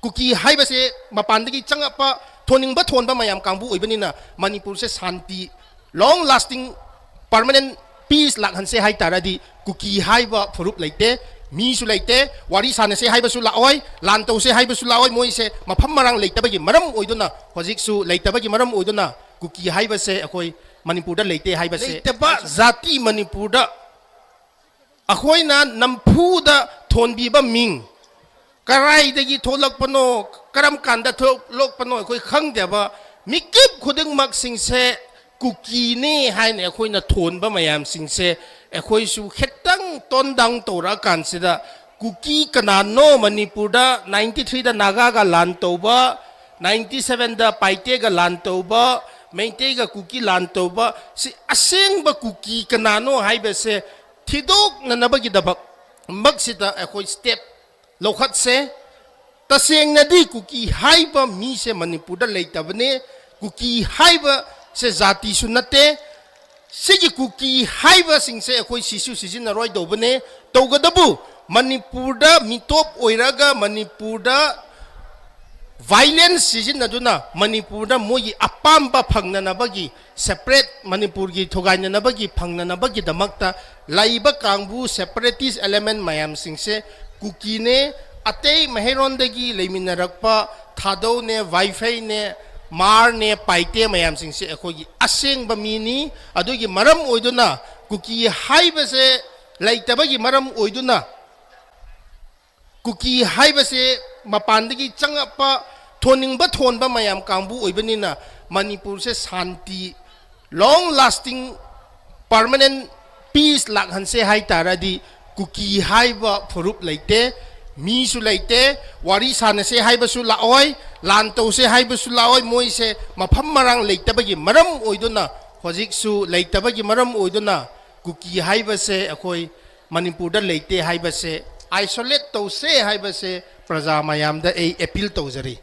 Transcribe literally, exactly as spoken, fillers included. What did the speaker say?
ꯀꯨꯀꯤ ꯍꯥꯏꯕꯁꯦ ꯃꯄꯥꯟꯗꯒꯤ ꯆꯪꯉꯛꯄ, ꯊꯣꯟꯅꯤꯡꯕ ꯊꯣꯟꯕ ꯃꯌꯥꯝ ꯀꯥꯡꯕꯨ ꯑꯣꯏꯕꯅꯤꯅ, ꯃꯅꯤꯄꯨꯔꯁꯦ ꯁꯥꯟꯇꯤ, long lasting, permanent peace ꯂꯥꯛꯍꯟꯁꯦ ꯍꯥꯏ ꯇꯥꯔꯗꯤ, ꯀꯨꯀꯤ ꯍꯥꯏꯕ ꯐꯨꯔꯨꯞ ꯂꯩꯇꯦ, ꯃꯤꯁꯨ ꯂꯩꯇꯦ, ꯋꯥꯔꯤ ꯁꯥꯟꯅꯁꯦ ꯍꯥꯏꯕꯁꯨ ꯂꯥꯛꯑꯣꯏ, ꯂꯥꯟ ꯇꯧꯁꯦ ꯍꯥꯏꯕꯁꯨ ꯂꯥꯛꯑꯣꯏ꯫ ꯃꯣꯏꯁꯦ ꯃꯐꯝ ꯃꯔꯥꯡ ꯂꯩꯇꯕꯒꯤ ꯃꯔꯝ ꯑꯣꯏꯗꯨꯅ, ꯍꯧꯖꯤꯛꯁꯨ ꯂꯩꯇꯕꯒꯤ ꯃꯔꯝ ꯑꯣꯏꯗꯨꯅ, ꯀꯨꯀꯤ ꯍꯥꯏꯕꯁꯦ ꯑꯩꯈꯣꯏ ꯃꯅꯤꯄꯨꯔꯗ ꯂꯩꯇꯦ ꯍꯥꯏꯕꯁꯦ꯫ ꯂꯩꯇꯕ ꯖꯥꯇꯤ ꯃꯅꯤꯄꯨꯔꯗ ꯑꯩꯈꯣꯏꯅ ꯅꯝꯐꯨꯗ ꯊꯣꯟꯕꯤꯕ ꯃꯤꯡ, ꯀꯔꯥꯏꯗꯒꯤ ꯊꯣꯛꯂꯛꯄꯅꯣ, ꯀꯔꯝ ꯀꯥꯟꯗ ꯊꯣꯛꯂꯛꯄꯅꯣ ꯑꯩꯈꯣꯏ ꯈꯪꯗꯦꯕ, ꯃꯤꯀꯨꯞ ꯈꯨꯗꯤꯡꯃꯛꯁꯤꯡꯁꯦ ꯀꯨꯀꯤꯅꯤ ꯍꯥꯏꯅ ꯑꯩꯈꯣꯏꯅ ꯊꯣꯟꯕ ꯃꯌꯥꯝꯁꯤꯡꯁꯦ ꯑꯩꯈꯣꯏꯁꯨ ꯈꯤꯇꯪ tone down ꯇꯧꯔꯛꯑꯀꯥꯟꯁꯤꯗ, ꯀꯨꯀꯤ ꯀꯅꯥꯅꯣ? ꯃꯅꯤꯄꯨꯔꯗ ninety threeꯗ ꯅꯥꯒꯥꯒ ꯂꯥꯟ ꯇꯧꯕ, ninety sevenꯗ ꯄꯥꯏꯇꯦꯒ ꯂꯥꯟ ꯇꯧꯕ, ꯃꯩꯇꯩꯒ ꯀꯨꯀꯤ ꯂꯥꯟ ꯇꯧꯕ, ꯁꯤ ꯑꯁꯦꯡꯕ ꯀꯨꯀꯤ ꯀꯅꯥꯅꯣ ꯍꯥꯏꯕꯁꯦ ꯊꯤꯗꯣꯛꯅꯅꯕꯒꯤꯗꯃꯛ ꯃꯛꯁꯤꯗ ꯑꯩꯈꯣꯏ step ꯂꯧꯈꯠꯁꯦ꯫ ꯇꯁꯦꯡꯅꯗꯤ ꯀꯨꯀꯤ ꯍꯥꯏꯕ ꯃꯤꯁꯦ ꯃꯅꯤꯄꯨꯔꯗ ꯂꯩꯇꯕꯅꯦ꯫ ꯀꯨꯀꯤ ꯍꯥꯏꯕꯁꯦ ꯖꯥꯇꯤꯁꯨ ꯅꯠꯇꯦ꯫ ꯁꯤꯒꯤ ꯀꯨꯀꯤ ꯍꯥꯏꯕꯁꯤꯡꯁꯦ ꯑꯩꯈꯣꯏ ꯁꯤꯁꯨ ꯁꯤꯖꯤꯟꯅꯔꯣꯏꯗꯧꯕꯅꯦ꯫ ꯇꯧꯒꯗꯕꯨ ꯃꯅꯤꯄꯨꯔꯗ ꯃꯤꯇꯣꯞ ꯑꯣꯏꯔꯒ ꯃꯅꯤꯄꯨꯔꯗ violence ꯁꯤꯖꯤꯟꯅꯗꯨꯅ ꯃꯅꯤꯄꯨꯔꯗ ꯃꯣꯏꯒꯤ ꯑꯄꯥꯝꯕ ꯐꯪꯅꯅꯕꯒꯤ, separate ꯃꯅꯤꯄꯨꯔꯒꯤ ꯊꯨꯒꯥꯏꯅꯅꯕꯒꯤ, ꯐꯪꯅꯅꯕꯒꯤꯗꯃꯛꯇ ꯂꯩꯕ ꯀꯥꯡꯕꯨ separatist element ꯃꯌꯥꯝꯁꯤꯡꯁꯦ ꯀꯨꯀꯤꯅꯦ, ꯑꯇꯩ ꯃꯍꯩꯔꯣꯟꯗꯒꯤ ꯂꯩꯃꯤꯟꯅꯔꯛꯄ ꯊꯥꯗꯧꯅꯦ, ꯋꯥꯏꯐꯩꯅꯦ, ꯃꯥꯔꯅꯦ, ꯄꯥꯏꯇꯦ ꯃꯌꯥꯝꯁꯤꯡꯁꯦ ꯑꯩꯈꯣꯏꯒꯤ ꯑꯁꯦꯡꯕ ꯃꯤꯅꯤ꯫ ꯑꯗꯨꯒꯤ ꯃꯔꯝ ꯑꯣꯏꯗꯨꯅ ꯀꯨꯀꯤ ꯍꯥꯏꯕꯁꯦ ꯂꯩꯇꯕꯒꯤ ꯃꯔꯝ ꯑꯣꯏꯗꯨꯅ, ꯀꯨꯀꯤ ꯍꯥꯏꯕꯁꯦ ꯃꯄꯥꯟꯗꯒꯤ ꯆꯪꯉꯛꯄ, ꯊꯣꯟꯅꯤꯡꯕ ꯊꯣꯟꯕ ꯃꯌꯥꯝ ꯀꯥꯡꯕꯨ ꯑꯣꯏꯕꯅꯤꯅ, ꯃꯅꯤꯄꯨꯔꯁꯦ ꯁꯥꯟꯇꯤ, long lasting, permanent peace ꯂꯥꯛꯍꯟꯁꯦ ꯍꯥꯏ ꯇꯥꯔꯗꯤ, ꯀꯨꯀꯤ ꯍꯥꯏꯕ ꯐꯨꯔꯨꯞ ꯂꯩꯇꯦ, ꯃꯤꯁꯨ ꯂꯩꯇꯦ, ꯋꯥꯔꯤ ꯁꯥꯟꯅꯁꯦ ꯍꯥꯏꯕꯁꯨ ꯂꯥꯛꯑꯣꯏ, ꯂꯥꯟ ꯇꯧꯁꯦ ꯍꯥꯏꯕꯁꯨ ꯂꯥꯛꯑꯣꯏ꯫ ꯃꯣꯏꯁꯦ ꯃꯐꯝ ꯃꯔꯥꯡ ꯂꯩꯇꯕꯒꯤ ꯃꯔꯝ ꯑꯣꯏꯗꯨꯅ, ꯍꯧꯖꯤꯛꯁꯨ ꯂꯩꯇꯕꯒꯤ ꯃꯔꯝ ꯑꯣꯏꯗꯨꯅ, ꯀꯨꯀꯤ ꯍꯥꯏꯕꯁꯦ ꯑꯩꯈꯣꯏ ꯃꯅꯤꯄꯨꯔꯗ ꯂꯩꯇꯦ ꯍꯥꯏꯕꯁꯦ, isolate ꯇꯧꯁꯦ ꯍꯥꯏꯕꯁꯦ ꯄ꯭ꯔꯖꯥ ꯃꯌꯥꯝꯗ ꯑꯩ appeal ꯇꯧꯖꯔꯤ꯫